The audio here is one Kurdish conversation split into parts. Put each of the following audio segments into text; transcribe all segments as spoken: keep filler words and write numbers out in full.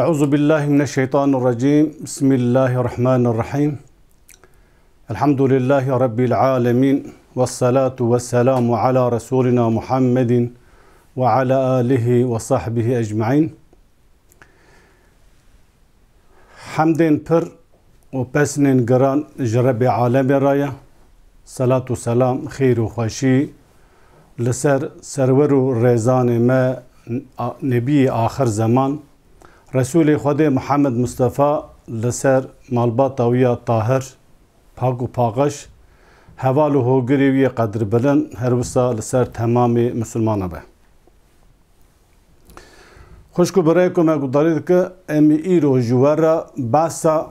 أعوذ بالله من الشيطان الرجيم. بسم الله الرحمن الرحيم. الحمد لله رب العالمين. والصلاة والسلام على رسولنا محمد وعلى آله وصحبه أجمعين. Hemdên pir û pesnên giran ji Rebbê alemê re ye. Selat û selam, xêr û xweşî li ser serwer û rêzanê me, a-, Nebiyê axir zeman, Resûlê Xwedê Mihemed Mistefa, li ser malbata wî ya tahir, pak û paqij, heval û hogirê wî yê qedirbilind, her wisa li ser temamê misilmana be. Xwişk û birayê ku me guhdarî dike, em ê îro ji we re behsa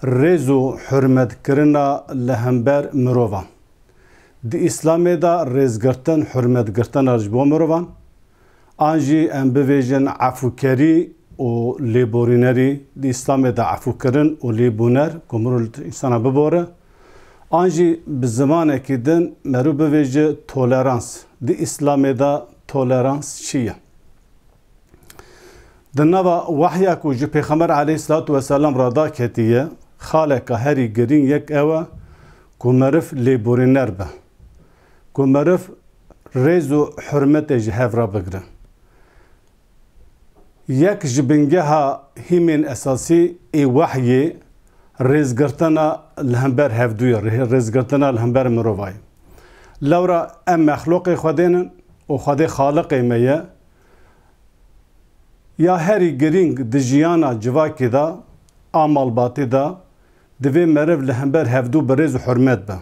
rêz û hurmetkirina li hember mirovan. Di Îslamê de rêzgirtin, hurmetgirtina ji bo mirovan, an jî em bivêjin efûkerî û lêborînerî, di Îslamê de efûkirin û lêbûner, ku mirov li însana bibore, an jî bi zimanekî din merû bivêje tolerans. Di Îslamê de tolerans çi ye? Di nava wehya ku ji Pêxember aleyhisselatu vesselam re daketiye, xaleka herî girîng yek ew e ku meriv lêborîner be, ku meriv rêz û hurmetê ji hev re bigire. Yek ji bingeha hîmên esasî ê wehyê rêzgirtina li hember hevdû ye, rê-, rêzgirtina li hember mirovayê. Lewra em mexlûqê Xwedê nin û Xwedê Xaliqê me ye. Ya herî girîng di jiyana civakê de, a malbatê de, divê meriv li hember hevdû bi rêz û hurmet be.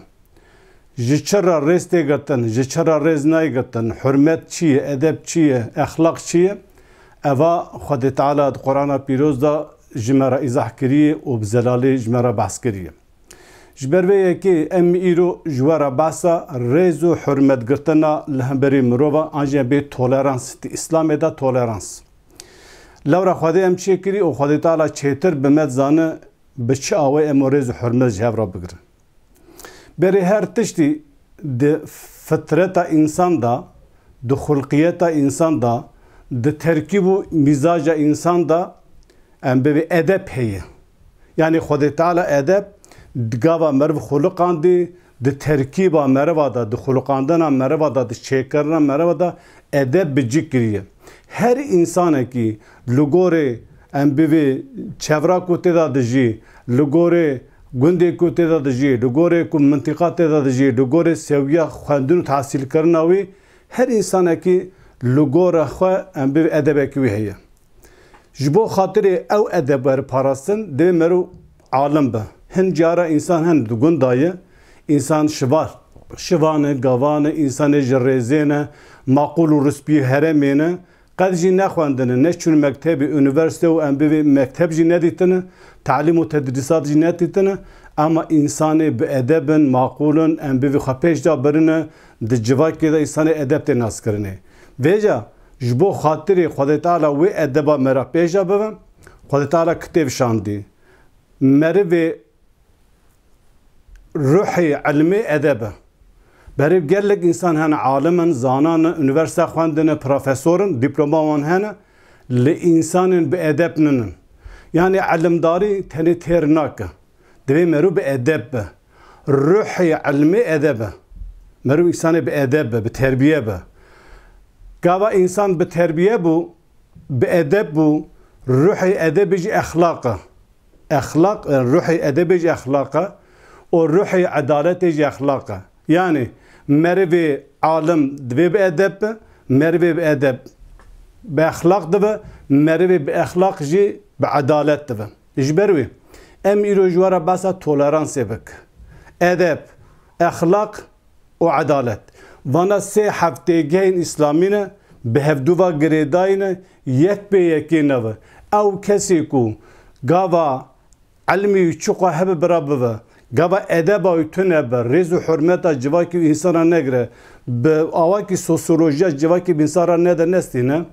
Ji çi re rêz tê girtin, ji çi re rêz nayê girtin, hurmet çi ye, edeb çi ye, exlaq çi ye? Eva Xwedê Teala di Qur'ana Pîroz de ji me re îzah kiriye û bi zelalî ji me re behs kiriye. Ji ber vê yekê em îro ji we re behsa rêz û hurmetgirtina li hemberî mirova, an jî em bê tolerans, di Îslamê de tolerans. Lewra Xwedê em çêkirî û Xwedê Teala çêtir bi me dizane bi çi awê em û rêz û hurmet ji hev re bigirin. Berê her tiştî di fitreta însan de, di xulqiyeta însan de, di terkîb û mîzaca însan de em bibê edeb heye. Yanî Xwedê Teala edeb di gava meriv xuliqandî, di terkîba meriva de, di xuliqandina meriva de, di çêkirina meriva de edeb bi cî kiriye. Her însanekî li gorê em bivê çevra ku tê de dijî, li gorê gundê ku tê de dijî, li gorê ku mintiqa tê de dijî, li gorê sewiya xwendin û tehsîlkirina wî, her însanekî li gora xwe em bivê edebekî wî heye. Ji bo xatirê ew edeb were parastin, divê meriv alim be. Hin cara însan hen di gunda ye, însan şivar, şivan e, gavan e, însanê ji rêzê ne, maqûl û rispî heremê ne, qet jî nexwendine, neçûn mektebê, unîversîte û em bivê mekteb jî nedîtine, talîm û tedrîsat jî nedîtine, ama însanê bi edeb in, maqûl in, em bivê xwe pêş de birine, di civakê de însanê edeb tê naskirinê. Vêca, ji bo xatirê Xwedê Teala wê edeba me re pêş de bibe, Xwedê Teala kitêb şandî. Merivê ruhê ilmê edeb e. Berê gelek însan hene, alim in, zanan in, unîversîte xwendine, profesor in, dîploma wan hene, lê însanên bi edeb ninin. Yanî ilimdarî tenê têr nake. Divê meriv bi edeb be. Ruhê ilmê edeb e. Meriv însanê bi edeb be, bi terbiye be. Gava însan bi terbiye bû, bi edeb bû, ruhê edebê jî exlaq e. Exlaq, e, ruhê edebê jî exlaq e û ruhê edaletê jî exlaq e. Yanî merivê alim divê bi edeb be, merivê bi edeb bi exlaq dibe, merivê bi exlaq jî bi edalet dibe. Ji ber wê em îro ji we re behsa toleransê bik. Edeb, exlaq û edalet. Vana sê hevtêgehên îslamî ne, bi hevdû ve girêdayî ne, yek pê yekê neve. Ew kesê ku gava ilmî wî çiqo hebe bira bive, gava edeba wî tune be, rêz û hurmeta civakî û însana negire, bi awakî sosyolojiya civakî bi însan re nede nestîne,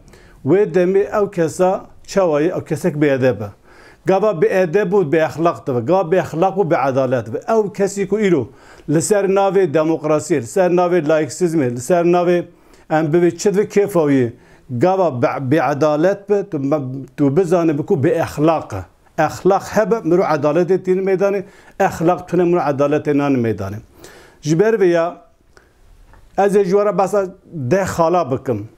wê demê ew kesa çawa ye? Ew kesek bêedeb e. Gava bi edeb û bi exlaq dibe, gava bi exlaq û bi edalet dibe. Ew kesî ku îro li ser navê demokrasiyê, li ser navê laîksîzmê, li ser navê em bivê çi dibe kêfa wî, Gava be-, bêedalet bi, tu me-, tu bizanî bi ku bêexlaq e. Exlaq hebe, mirov edaletê tînin meydanê, exlaq tune, mirov edaletê nanin meydanê. Ji ber vê ya, ez ê ji we re behsa deh xala bikim.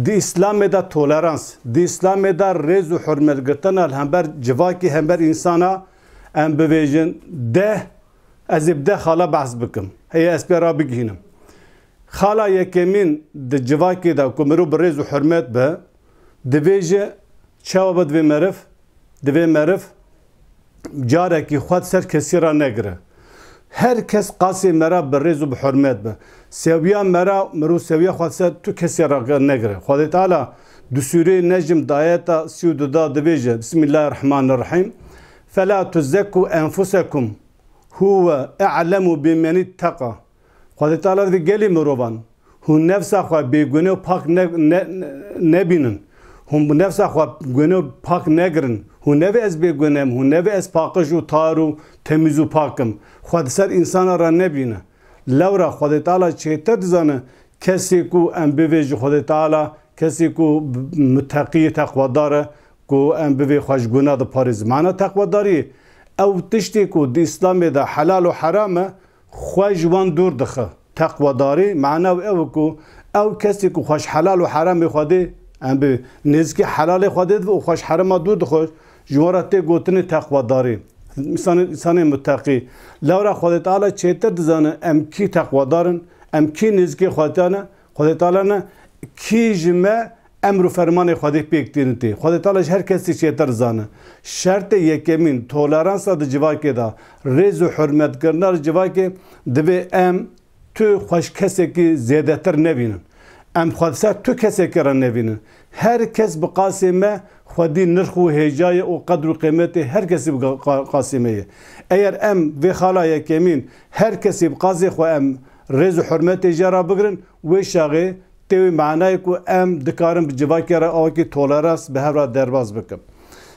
Di Îslamê de tolerans, di Îslamê de rêz û hurmetgirtina li hember civakî, hember însana, em bivêjin deh, ez ê bi deh xala behs bikim. Heye ez pê re bigihînim. Xala yekemîn di civakê de ku mirov bi rêz û hurmet be, divê ji çawa be divê meriv? Divê meriv carekî xwe di ser kesî re negire. Her kes qasê me re bi rêz û bi hurmet be. Sewiya me re, mirov sewiya xwe di ser tu kesê re negire. Xwedê Teala di Sûreyê Necm di ayeta sî û du de divêje, Bismillahirrahmanirrahîm. Fela tuzekku enfusekum huve e'lemu bimenitteqa. Xwedê Teala divê gelî mirovan, hûn nefsa xwe bêgune û pak ne, ne, nebînin. Hûn bi nefsa xwe gune û pak negirin. Hûn nevê ez bêgune im, hûn nevê ez paqij û tar û temîz û pak im. Xwe di ser însana re nebîne. Lewra Xwedê Teala çêtir dizane kesê ku em bivêjin Xwedê Teala, kesê ku muteqî, teqwedar e, ku em bivê xwe ji guna diparêzin. Mana teqwedarî, ew tiştê ku di Îslamê de helal û heram e, xwe ji wan dûr dixe. Teqwedarî, mana wê ew e ku ew kesê ku xwe ji helal û heramê Xwedê, em bi nêzikî helalê Xwedê dibe û xwe ji herema dûr dixwe, ji wan re tê gotinê teqwedarî. Însanê, însanê muteqî. Lewra Xwedê Teala çêtir dizane em kî teqwedar in, em kî nêzikê Xwedê ne, Xwedê Teala ne, kî ji me emr û fermanê Xwedê pêk tînin tê. Xwedê Teala ji her kesî çêtir dizane. Şertê yekemîn, toleransa di civakê de, rêz û hurmetkirina di civakê, divê em tu xwe ji kesekî zêdetir nebînin. Em xwe ser tu kesekî re nebînin. Her kes bi qasê me xwedî nirx û hêjayê û qedr û qîmetê her kesî bi qa-, qasê me ye. Eger em vê xala yekemîn her kesî bi qasê xwe em rêz û hurmetê jê re bigirin, wê şaxê tê wê manayê ku em dikarin bi civakê re awakî tolerans bi hev re derbas bikin.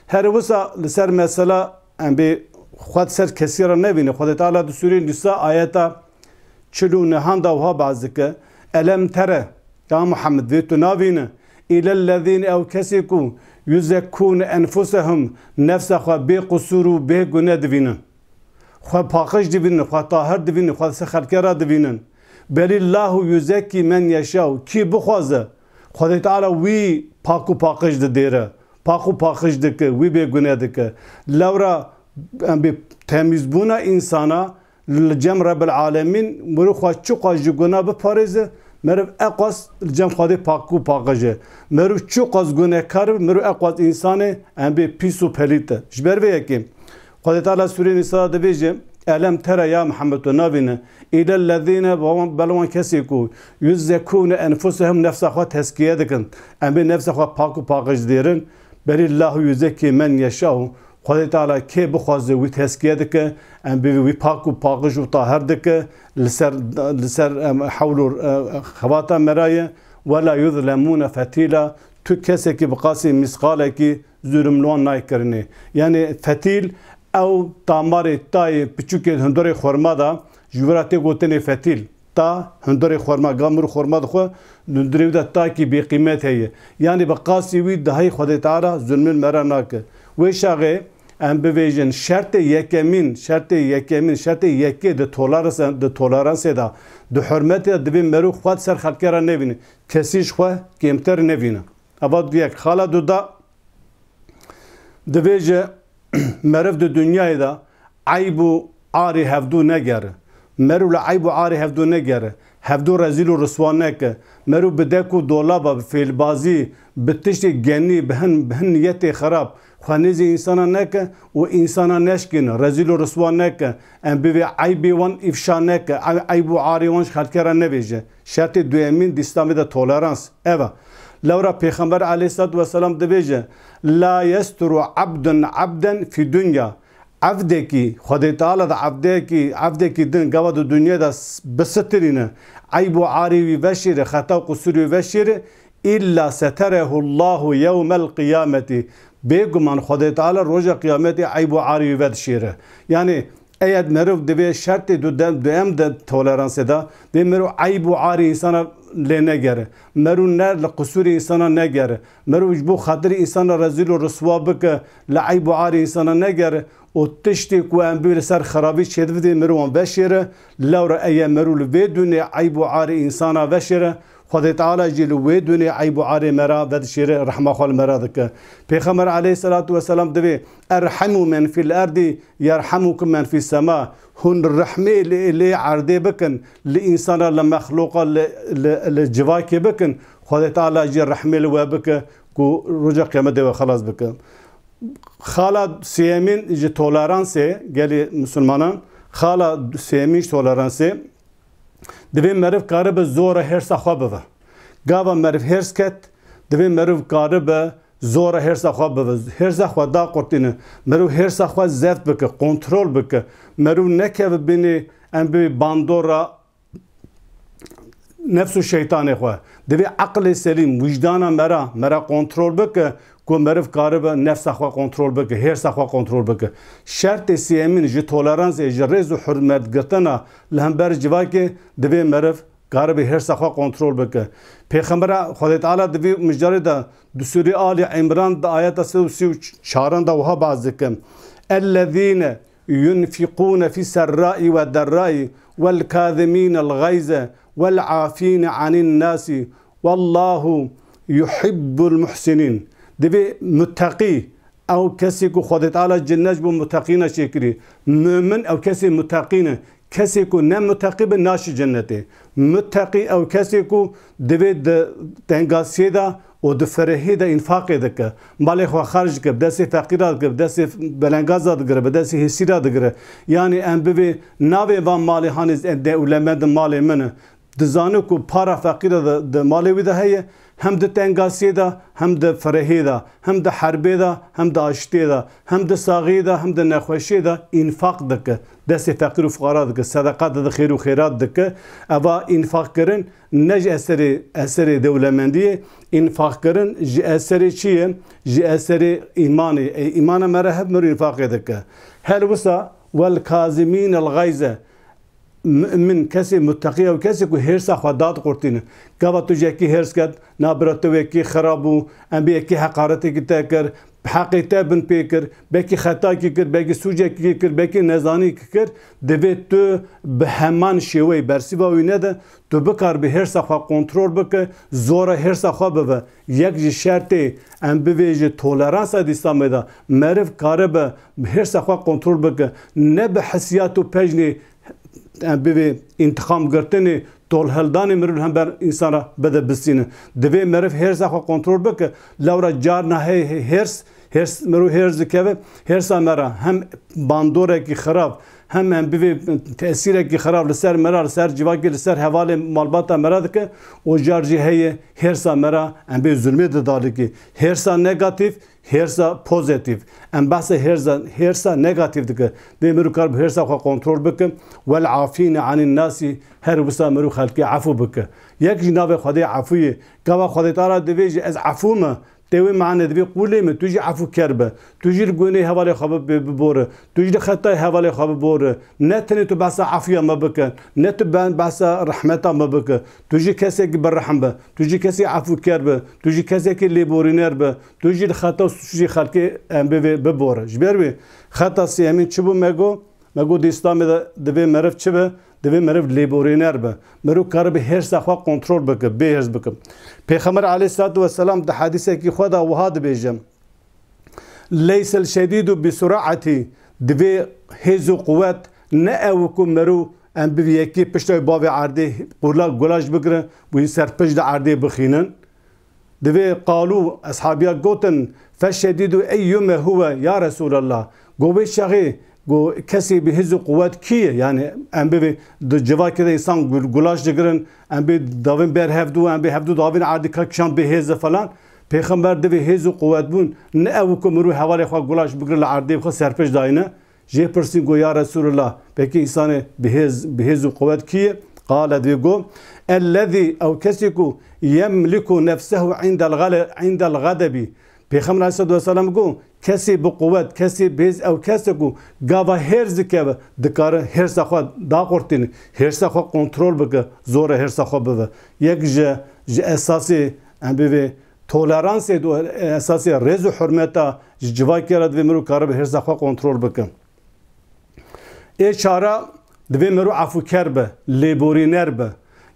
Her wisa li ser mesela em bê xwe di ser kesî re nevîne. Xwedê Teala di Sûreyê Nîsa ayeta çil û nehan de wiha behs dike, Elem tere, ya Muhammed, vê tu navîne, îlellezîne, ew kesê ku yuzekkûne enfusehum, nefsa xwe bê qusûr û bê gune divînin. Xwe paqij divînin, xwe tahir divînin, xwe ser xelkê re divînin. Belillahu yuzekkî men yeşaw. Kî bixwaze, Xwedê Teala wî pak û paqij didêre. Pak û paqij dike, wî bê gune dike. Lewra em bê temîzbûna însana li cem Rebbil Alemîn, mirov xwe çiqas ji guna biparêze, meriv eqas li cem Xwedê pak û paqij e. Meriv çiqas gunehkar be, meriv eqas însanê em bê pîs û pelît e. Ji ber vê yekê Xwedê Teala Sûreyê Nîsa de dibêje, Elem tere ya Muhammed, tu navîne, îlellezîne, bel wan kesê ku, yuzekkûne enfusehum, nefsa xwe tezkiye dikin. Em bê nefsa xwe pak û paqij dêrin. Belillahu yuzekkî men yeşaw. Xwedê Teala kê bixwaze wî tezkiye dike, em bê wî pak û paqij û tahir dike, li ser, li ser, em, hewl û, e, xebata me re ye, we la yuzlemûne fetîla, tu kesekî bi qasî mîsqalekî zulm li wan nayê kirinê. Yanî fetîl ew tamarê tayê piçûkê hundurê xurma de ji we re tê gotinê fetîl. Ta hundurê xurma, ga mirov xurma dixwe, hundurê wî de takî bêqîmet heye. Yanî bi qasî wî dahî Xwedê Teala zulmên me re nake. Wê şaxê em bivêjin, şertê yekemîn, şertê yekemîn, şertê yekê di tolerans-, di toleransê de, di hurmetê de divê merû xwe di ser xelkê re nevîne. Kesî ji xwe kêmtir nevîne. Eva du yek. Xala du da divêje, meriv di dinyayê de eyb û arê hevdû negere. Meriv li eyb û arê hevdû negere. Hevdû rezîl û riswa neke. Meriv bi dek û dolaba, bi fêlbazî, bi tiştê genî, bi hin, bi hin niyetê xirab xwe nêzî însana neke û însana neşkîne, rezîl û riswa neke. Em bivê eybê wan îfşa neke, ey-, eyb û arê wan ji xelkê re nevêje. Şertê duyemîn di Îslamê de tolerans ev e. Lewra Pêxember aleyhissalatu vesselam dibêje, La yesturu abdun abden fi dunya. Evdekî, Xwedê Teala da evdekî, evdekî din gava di dinyê de s-, bisitirîne, eyb û arê wî veşêre, xeta û qusûrê wî veşêre, illa seterehu Allahu yewmel qiyameti. Bêguman Xwedê Teala roja qiyametê eyb û arê wî vedişêre. Yanî, eyer meriv divê şertê du dem, du em de toleransê de, vê meriv eyb û arê însana lê negere. Merû ne li qisûrê însana negere. Merû ji bo xatirê însana rezîl û riswa bike, li eyb û arê însana negere û tiştê ku em bê li ser xerabî çêdibidê, merû wan veşêre. Lewra eye merû li vê dunê eyb û arê însana veşêre. Xwedê Teala jî li wê dunê eyb û arê me ra vedişêre, rehma xwe li me ra dike. Pêxember aleyhisselatu vesselam divê, "Erhemû men fil erdî, yerhemûkum men fis sema." Hûn rehmê li, li erdê bikin, li însana, li mexlûqa, li, li, li civakê bikin. Xwedê Teala jî rehmê li we bike ku roja qiyametê we xelas bike. Xala sêyemîn ji toleransê gelê misilmanan, xala sêyemîn ji toleransê, divê meriv karibe zora hêrsa xwe bive. Gava meriv hêrs ket, divê meriv karibe zora hêrsa xwe bive. Hêrsa xwe daqurtîne. Meriv hêrsa xwe zeft bike, kontrol bike. Meriv nekeve bînê em bê bandora nefs û şeytanê xwe. Divê eqlê selîm, wijdana me ra, me ra kontrol bike, ku meriv karibe nefsa xwe kontrol bike, hêrsa xwe kontrol bike. Şertê sêyemîn ji toleransê, ji rêz û hurmet girtina li hember civakê, divê meriv karibe hêrsa xwe kontrol bike. Pêxembera Xwedê Teala di vî mijarê de di Sûrê Alî Îmran di ayeta sed û sî û çaran de wiha behs dike. Ellezîne yunfiqûne fî serraî we derraî wel kazimînel gayze wel afîne anin nasî wallahu yuhibbul muhsinîn. Divê muteqî, ew kesê ku Xwedê Teala cenne ji bo muteqîna çêkirî. Mumin ew kesê muteqî ne. Kesê ku ne muteqî be naşî cennetê. Muteqî ew kesê ku divê di tengasiyê de û di ferehiyê de înfaqê dike. Malê xwe xerc dike, bi destê feqîra dike, bi destê belengaza digire, bi destê hêsîra digire. Yanî em bivê navê van malê hanê ez dewlemend malê min e. Dizane ku para feqîra di, di malê wî de heye, hem di tengasiyê de, hem di ferehiyê de, hem di herbê de, hem di aştiyê de, hem di saxiyê de, hem di nexweşiyê de înfaq dike. Destê feqîr û fuqara dike, sedeqa dide, xêr û xêrat dike. Eva înfaqkirin ne ji eserê, eserê dewlemendiyê, înfaqkirin ji eserê çi ye? Ji eserê îmanê. Ê, îmana me re heb mir înfaqê dike. Her wisa, "Wel kazimînel gayze." Mu'min, kesê muteqî ew kesê ku hêrsa xwe dadiqurtîne. Gava tu ji yekî hêrs ket, na bira te wekî xira bû, em bê yekî heqaretekî te kir, bi heqê te bin pê kir, belkî xetakî kir, belkî sûcekî kir, belkî nezanîkî kir, divê tu bi heman şêweyê bersîva wî nede, tu bikaribî hêrsa xwe kontrol bike, zora hêrsa xwe bive. Yek ji şertê em bivêjî toleransa di Îslamê de, meriv karibe hêrsa xwe kontrol bike, ne bi hesiyat û pejnê em bivê întîqam girtinê, tolhildanê mirov li hember însan re bide bistînin. Divê meriv hêrsa xwe kontrol bike. Lewra carna heye hêrs, hêrs, mirov hêrs dikeve, hêrsa me re hem bandorekî xirab, hem em bivê tesîrekî xirab li ser me re, li ser civakê, li ser hevalê malbata me re dike û car jî heye hêrsa me re em bê zulmê didalikê. Hêrsa negatîf, hêrsa pozîtîf. Em behsa hêrsa, hêrsa negatîf dike. Dê mirov kar bi hêrsa xwe kontrol bike. Wel afîne anin nasî, her wisa mirov xelkê efû bike. Yek ji navê Xwedê efû ye. Gava Xwedê Teala divê jî ez efû me. Tê wê mane divê qûlê me, tu jî efûker be. Tu jî li gunê hevalê xwe bi, bi, bibore. Tu jî li xetayê hevalê xwe bibore. Ne tenê tu behsa efûya me bike. Ne tu ben behsa rehmeta me bike. Tu jî kesekî bi rehm be. Tu jî kesê efûker be. Tu jî kesekî lêborîner be. Tu jî li xeta û sûcê xelkê em bivê bibore. Ji ber wê xeta sêyemîn çi bû me got? Me got di Îslamê de divê meriv çi be? Divê meriv lêborîner be. Meriv karibe hêrsa xwe kontrol bike, bê hêrs bike. Pêxember aleyhisselatu vesselam di hedîsekî xwe de wiha dibêje, "Leysel şedîdu bi suraetî", divê hêz û quwet ne ew ku meriv em bi yekî pişta wî bavê erdê qula gulaş bigire, wî ser pişt di erdê bixînin. Divê qalû, eshabiya gotin, "Feşşedîdu eyyume huwe ya Resûlallah." Go wê çaxê, go kesê bi hêz û quwet kî ye? Yani em bivê di civakê de însan gul-, gulaş digirin, em bê davên ber hevdû, em bê hevdû davên erdî ka kişan bê hêz e falan. Pêxember divê hêz û quwet bûn, ne ew ku mirov hevalê xwe gulaş bigire li erdê xwe serpêş dayine. Jê pirsîn got, "Ya Resûlullah, pekî însanê bi hêz, bi hêz û quwet kî ye?" Qale, divê got, "Ellezî", ew kesê ku, "yemliku nefsehu indel gale-, indel gadebî." Pêxember aleyhisselatu vesselam got, Kesê bi quwet, kesê bi hêz, ew kesê ku gava hêrs dikeve, dikare hêrsa xwe daqurtîne, hêrsa xwe kontrol bike, zora hêrsa xwe bive. Yek ji, ji esasê, em bivê toleransê, di esasê rêz û hurmeta ji civakê re divê mirov karibe hêrsa xwe kontrol bike. Ê çara, divê mirov efûker be, lêborîner be.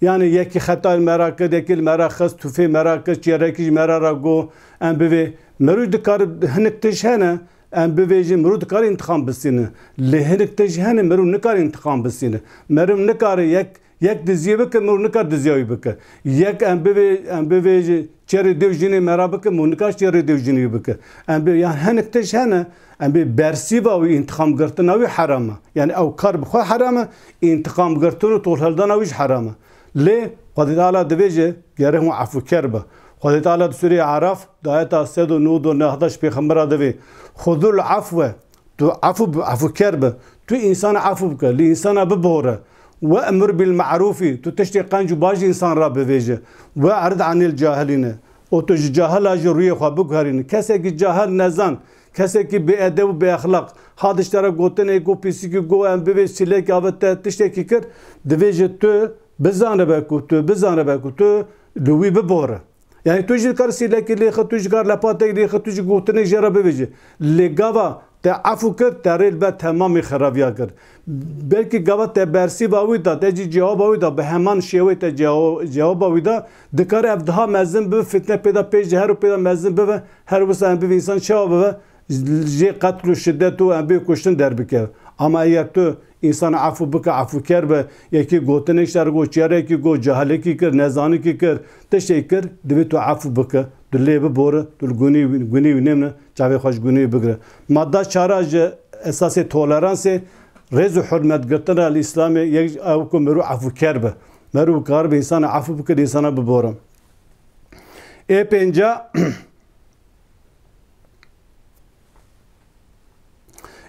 Yanî yekî xetayê me ra kir, yekî li me ra xist, tûfê me ra kir, çêrekî ji me ra ra got, em bivê. Mirov dikare hinek tij hene, em bivêjin, mirov dikare întîqam bistîne. Lê hinek tij hene, mirov nikare întîqam bistîne. Mirov nikare yek, yek diziyê bike, mirov nikare diziya wî bike. Yek em bivê, em bivêjin, çêrê dê û jinê me ra bike, mirov nikare çêrê dê û jinê wî bike. Em bê, yan hinek tij hene, em bê bersîva wî, întîqam girtina wî heram e. Yanî ew kar bi xwe heram e, întîqam girtin û tolhildana wî jî heram e. Lê Xwedê Teala divêje, gere hûn efûker be. Xwedê Teala di Sûreyê Araf, di ayeta sed û nod û neh de ji Pêxembera divê, Xudul afwe, tu efû bi, efûker be. Tu însana efû bike, li însana bibore. We'mur bil ma'rûfî, tu tiştê qenc û baş ji însan re bivêje. We'rid anil cahilîne. Û tu ji cahila jî rûyê xwe biguherîne. Kesekî cahil nezan, kesekî bêedeb û bêexlaq, ha dişt te re gotinê ku pîsîkî go em bivê sîlek ave te tiştekî kir, divê ji tu bizanibe ku tu, bizanibe ku tu li wî bibore. Yanî tu jî kar sîlekî lêxi, tu jî kar lepatekî lêxi, tu jî gotinê jê re bivêjî. Lê gava te efû kir, te rê li ber temamî xerabiya kir. Belkî gava te bersîva wî da, te jî cewaba wî da, bi heman şêwê te cewa-, cewaba wî da, dikare ev daha mezin bibe, fitne pê de pê ji her û pê de mezin bibe, her wisa em bivê însan çawa bibe, jê qetl û şiddet û em bê kuştin derbikeve. Ama eger tu însana efû bike, efûker be, yekî gotinek ji te re got, çêrekî got, cahilekî kir, nezanikî kir, tiştekî kir, divê tu efû bike, tu lê bibore, tu li gunî, gunî wî nêmine, çavê xwe ji gunî wî bigire. Madda çara ji esasê toleransê, rêz û hurmet girtina li Îslamê, yek ew ku mirov efûker be. Mirov karibe însana efû bike, însana bibore. Ê pênca,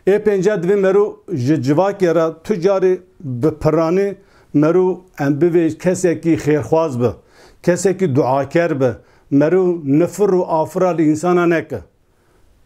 Ê pênca divê mero ji civakê re tu carî bi piranî mero em bivê kesekî xêrxwaz be, kesekî duaker be, mero nifir û afira li însana neke.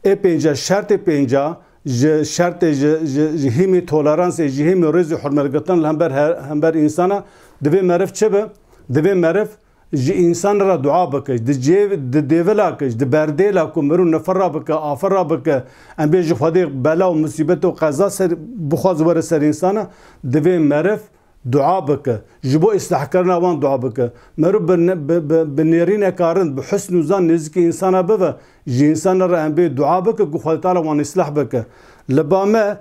Ê pênca, şertê pênca ji şertê ji, ji, ji hîmî toleransê, ji hîmî rêz û hurmetgirtin li hember her, hember însana divê meriv çi be? Divê meriv ji însan re dua bike, di cêv-, di dêvila ke, di berdêla ku mirov nifira bike, afira bike, em bê ji Xwedê bela û musîbet û qeza ser bixwaz were ser însana, divê meriv dua bike. Ji bo îslahkirina wan dua bike. Meriv bi ne-, bi, bi, bi nêrîneka rind, bi husn û zan nêzîkî însana bibe, ji însana re em bê dua bike ku Xwedê Teala wan îslah bike. Li ba me,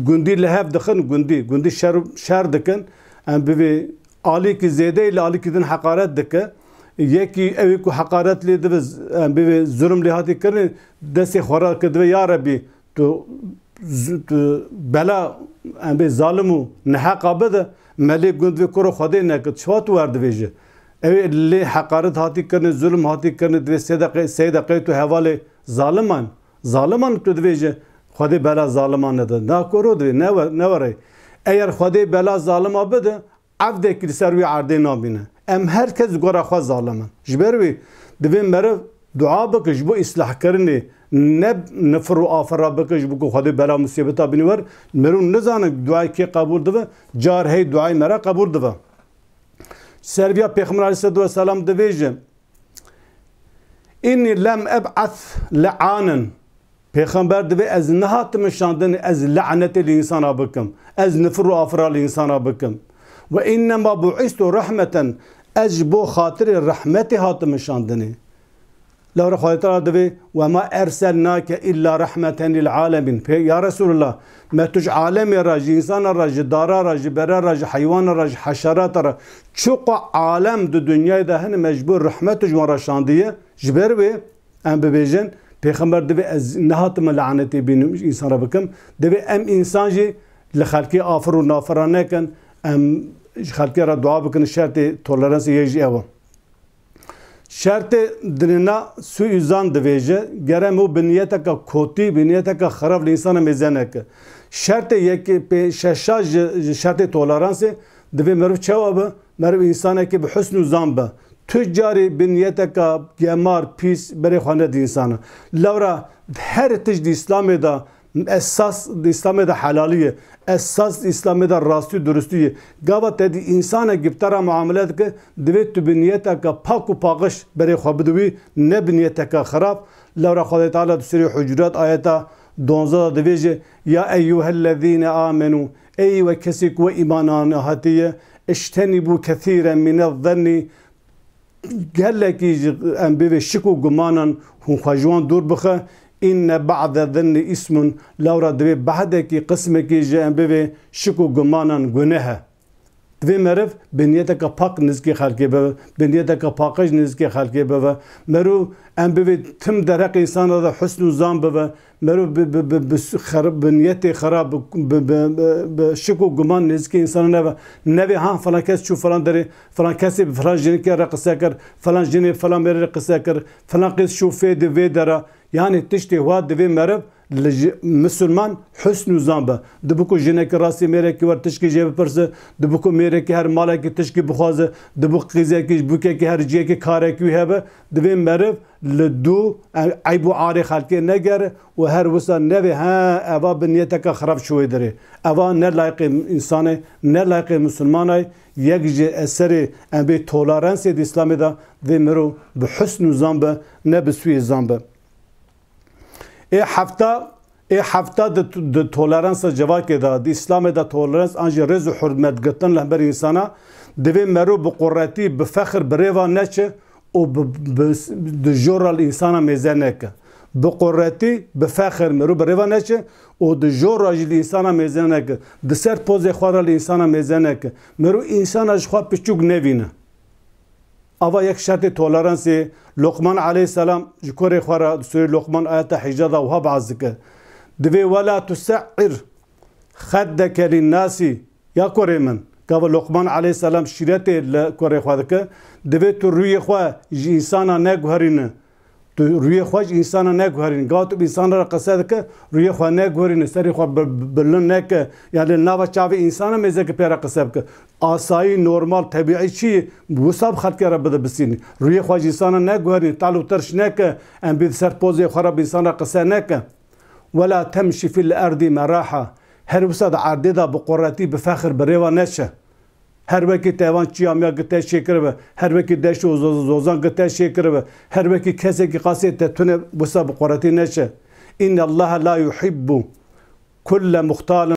gundî li hev dixin, gundî, gundî şer, şer dikin. Em bivê alîkî zêdeyî li alîkî din heqaret dike. Yekî ew ê ku heqaret lê dibe, em bivê zulm lê hatî kirin, destê xwe rakir divê, ya Rebî, tu z-, tu bela, em bê zalim û neheqa bide, me lê gund vê kuro Xwedê nekir. Çawa tu werdivêje? Ew ê lê heqaret hatî kirin, zulm hatî kirin, divê sê deqe, sê deqe tu hevalê zaliman. Zaliman tu divêje, Xwedê bela zaliman nede. Na koro divê, ne we-, ne were. Eger Xwedê bela zalima bide, evdekî li ser wî erdê nabîne. Em her kes gora xwe zalim in. Ji ber wî divê meriv dua bike ji bo îslahkirinê, ne nifir û afira bike ji bo ku Xwedê bela musîbeta bîne wer. Meriv nizane duayê kê qebûl dibe, car hey duayê me re qebûl dibe. Ser vîya Pêxember aleyhisselatu vesselam divêje, "Inni lem eb'as le'anen." Pêxember divê, "Ez nehatime şandinê ez lanetê li însana bikim, ez nifir û afira li însana bikim. Ve innema bu'istu rahmeten, ez ji bo xatirê rehmetê hatime şandinê." Lewre Xwedê Teala divê, "Ve ma erselnake illa rahmeten lil alemin." Pê, ya Resulullah, me tu ji alemê re, ji însana re, ji dara re, ji bera re, ji heywana re, ji heşerata re, çiqo alem di dinyayê de hene, me ji bo rehmet û ji wan re şandiye. Ji ber wê em bibêjin, Pêxember divê, "Ez nehatime lanetê bînim, însana bikim." Divê em însan jî li xelkê afir û nafira nekin, em ji xelkê re dua bikin, şertê toleransê yek jî ew e. Şertê dinêna sûîzan divêje, gere meriv bi niyeteke kotî, bi niyeteke xirab li însana mêze neke. Şertê yekê pê şeşa ji, ji şertê toleransê divê meriv çawa be? Meriv însanekê bi husn û zan be. Tu carî bi niyeteka gemar, pîs, berê xwe nedî insana. Lewra her tişt di Îslamê de esas, di Îslamê de helalî ye. Esas di Îslamê de rastî û durustî ye. Gava te dî însanekî bi te re muamele dike, divê tu bi niyeteka pak û paqij berê xwe bidî wî, ne bi niyeteka xirab. Lewra Xwedê Teala di Sûrê Hucurat ayeta duwazdeh de divêje, "Ya eyyuhellezîne amenû", ey we kesê ku we îman hatiye, "ijtenîbû kesîren mine zennî", gelekî ji em bivê şik û gumanan hûn xwe ji wan dûr bixe. "Înne ba'de zennî îsmun", lewra divê behdekî, qismekî ji em bivê şik û gumanan guneh e. Divê meriv bi niyeteke pak nizikê xelkê bibe, bi niyeteke paqij nizikê xelkê bibe. Meriv em bivê tim derheqê însana de husn û zan bibe. Meriv bi, bi, bi, bi xer-, bi niyetê xirab, bi, bi, bi, bi, bi şik û guman nêzikê însanan nebe. Nevê ha filan kes çû filan derê, filan kesê bi filan jinekê re qise kir, filan jinê filan mêrê re qise kir, filan qîz çû fê di vê dera. Yanî tiştê wa divê meriv li ji-, misilman husn û zan be. Dibi ku jinekî rastî mêrekî wer tişkî jê bipirse, dibi ku mêrekî her malekî tişkî bixwaze, dibi qîzekî ji bûkekî her ciyekî karekî wî hebe, divê meriv li dû, e, eyb û arê xelkê negere û her wisa nevê, he, eva bi niyeteke xirab çû wê derê. Eva ne layqê însan e, ne layqê misilman e. Yek ji eserê em bê toleransê di Îslamê de vê mirov bi husn û zan be, ne bi sûyê zan be. Ê hefta, ê hefta di, di toleransa civakê de, di Îslamê de tolerans an jî rêz û hurmet girtin li hember însana, divê mero bi quretî, bi fexir, bi rêva neçe û bi, bi, di jor re li însana mêze neke. Bi quretî, bi fexir mero bi rêva neçe û di jor re jî li însana mêze neke. Di ser pozê xwe re li însana mêze neke. Mero însana ji xwe piçûk nevîne. Ava yek şertê toleransê. Luqman aleyhisselam ji kurê xwe re di Sûrê Luqman ayeta hejda de wiha behs dike. Divê "Wela tuse'ir xeddeke linnasî", ya kurê min. Gava Luqman aleyhisselam şîretê li kurê xwe dike. Divê tu rûyê xwe ji însana neguherîne. Tu rûyê xwe ji însana neguherîne. Gava tu bi însana re qise dike, rûyê xwe neguherîne, serê xwe bi-, bi-, bilind neke. Yani li nava çavê însana mêzeke pê re qise bike. Asayî, normal, tebîî çi ye? Wisa bi xelkê re bide bisînî. Rûyê xwe ji însana neguherîne, tal û tirş neke. Em bê di ser pozê xwe re bi însan re qise neke. "Wela temşî fil erdî meraha." Her wisa di erdê de bi quretî, bi fexir, bi rêva neçe. Her wekî te evan çiya miya gi te çêkiribe, her wekî deşt û zo-, zozan gi te çêkiribe, her wekî kesekî qasê te tune wisa bi quretî neçe. "Innallaha la yuhibbu kulle muxtalin